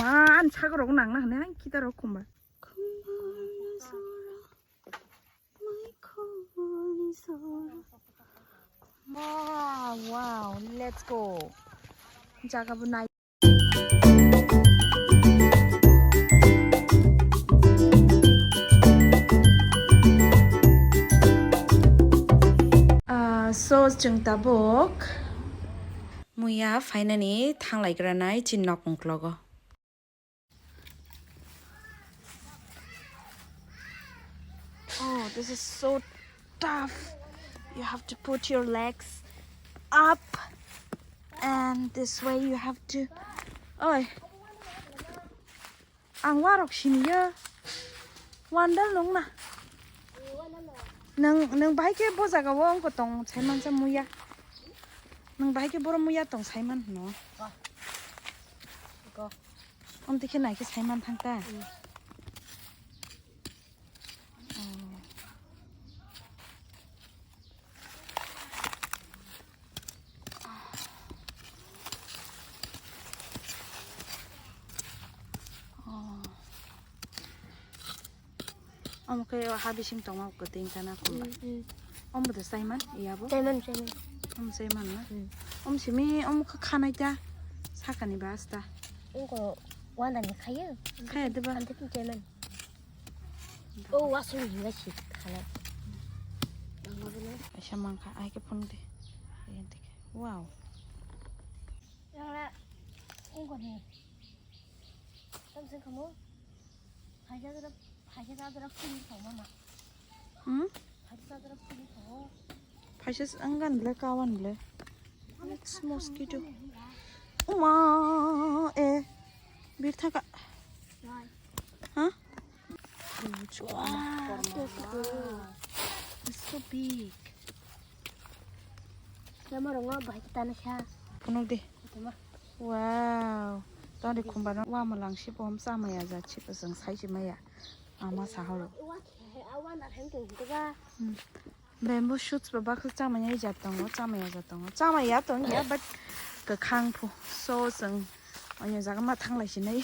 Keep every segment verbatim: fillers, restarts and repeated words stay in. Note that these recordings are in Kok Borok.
Ah, ani sago rok nang na hwnwi ang kita rok khumba. Wow, wow, let's go. Jaga bo nai. Ah, so chwng tabuk muya phainani thanglaigra nai chini nok ungklogo. Oh, this is so tough. You have to put your legs up, and this way you have to. Oi. Ang warok siniya. Wandal nung na. Nung, nung bahai ke bo jaga o ongko tong saiman sa muya. Nung bahai ke boro muya tong saiman no. Go. Om tikhe nai khe saiman thang ta. Mm. Oh. Oh. Omo khe o ha bising tongma kwtwi wngkha na khumba. Mm, mm. Omo da saiman, iyabo? Saiman, saiman. Omo saiman na? Mm. Omo simi, omo kha khanai ta, sakani ba asta. Wngkho wanda ni khayo? Khaya diba? Amtwi saiman. O wasung hinga si khanai. Kaisa mankha, ai khe phunuk di. Wow. Yang la, wngkho ni. Tamseng khamu. Phaisa jora, phaisa jora phuri thang mama. Hmm? Phaisa jora phuri thang. Phaisa s-, ang gan ble, kawan ble. It's mosquito. Uma, eh. Bir thaka. Huh? Wow, so cool. It's so big. Nama rongo bahai tana sa. Phunuk di. Tama. Wow. Tadi khumba no wa malang si pom sa maya ja chi pasang sai si maya. Ama sahoro. Hmm. Bamboo shoots ba baksa chamaya jat tongo, chamaya jat tongo. Chamaya tong ya, but kwkhang phu. So, chwng onya jaga ma thanglai sinai.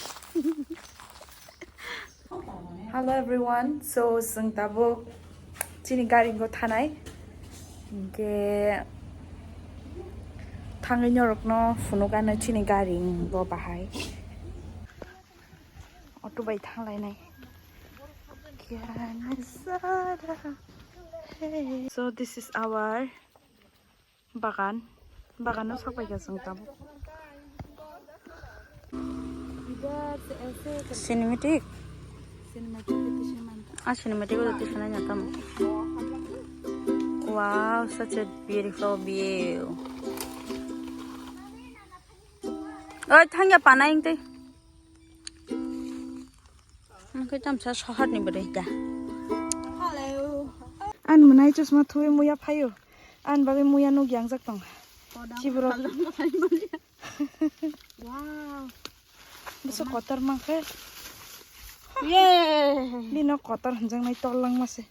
Hello everyone. So, chwng tabuk chini gari go thanai. Hinkhe thangwi norokno phunukano chini gari go bahai. Auto bai thanglainai. So this is our bagan. Bagano sok paikha chwng tabuk. Cinematic. Ah, cinematic o twi sanai na tamo. Wow, such a beautiful view. Oi, thangya panai tei. Ang khe tamsa sohor ni bwrwi da. Hello. Ani mwnai chosma thuwi muya phaio. Ani bagwi muya nuk yangjak tong. Chibrok. Wow. Bisa kotor mangkhe. Yay. Bino kotor hwnjaknai tol langma se.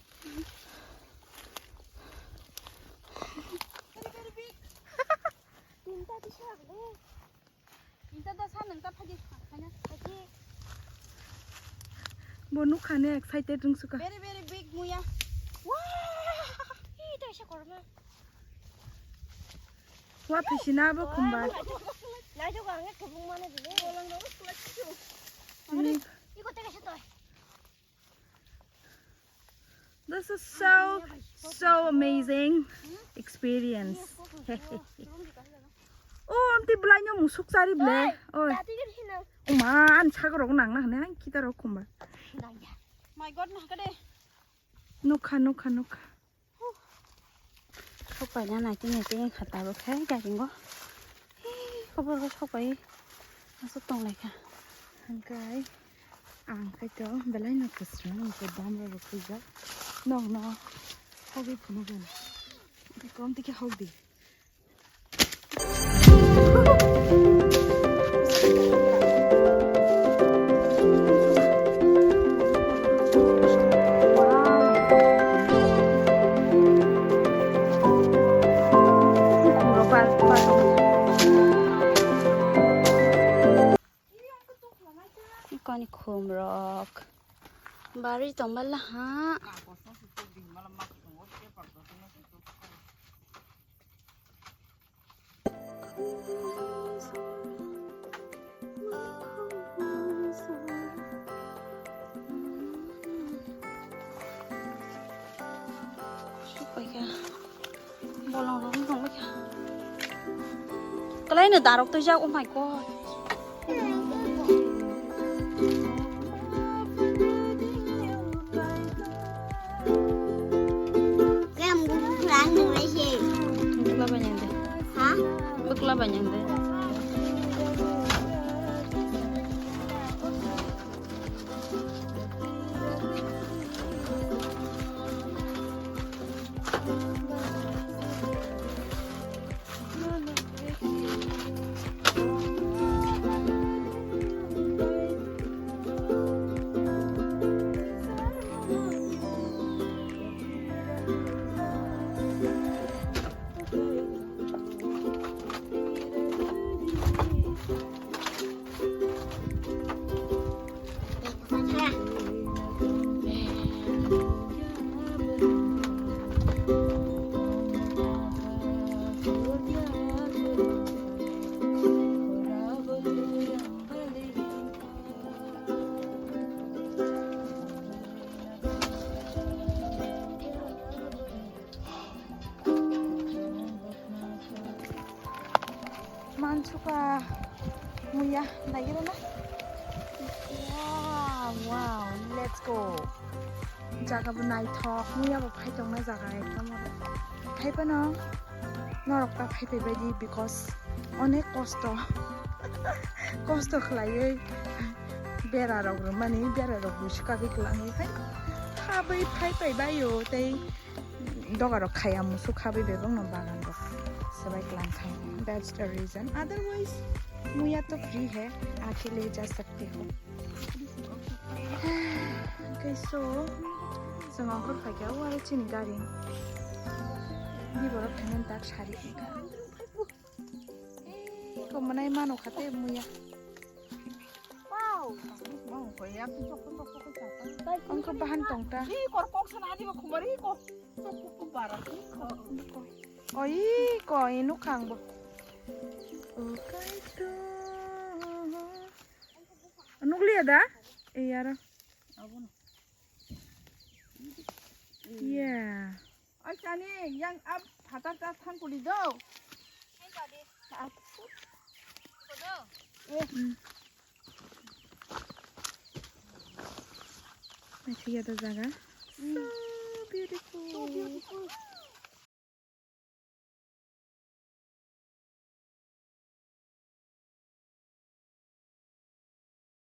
Tinta disa le. Tinta da sa nang ta phaji khaina phaji. Bo nukha ne excited rwng suka. Very, very big muya. Wow! Ih, ta isa korma. Wa thisi na bo khumba. Nai joga ang khe bung mane dile. Iko te kaisa toy. This is so, so amazing experience. Oh, amti belai no musuk chari ble. Oi. Uma, an sagor rok nang na hne, ang kita rok khumba. My God, na kade. Nukha, nukha, nukha. Sok paina nai tini tini kha tabuk khe gari o. Hei, khobor khe sok pai aswk tong lai kha. Hwnkhe ang khe to belai no kwsrang, hwnkhe damra rok khuijak. Nokno hogwi phunukgwno. Tei kom tei khe hok di. Ani khum rok. Bari tong bala ha. Bolong rok wng tong kha. Kalai no darok twi jak, oh my god. Bwkla banyang de. Ha? Bwkla banyang de. Mansuka muya nagira na. Wow, wow, let's go. Jaga bo naithok, muya bo phai tongna jaga ekdom. Phai phano norok ta phai phai baidi because onek kosto. Kosto khlaiwi bera rok rwmani, bera rok buisu kagwi kwlangwi hai khabwi phai phai baio tei doga rok khaya musuk khabwi bebak no bagan rok swbai kwlang khai. That's the reason. Otherwise, muya to free hai, akhe le ja sakte ho. Okay, so, chwng ongkhor phaikha, o aro chini gari. Biborok thangmani tak sari wngkha. Ko mwnai mano kha tei muya. Wow. Ongkha bahan tongta. Ih, kor kok sana adi ba khumari ko. Kok kok bara. Oi, ko inu kang bo. Okai to. Nukliya da? Iyara. Yeah. Oi, chani, yang ap phatar ta thang kuli do. Ap. Eh. Mm. Naisiya da jaga. Mm. So beautiful. So beautiful.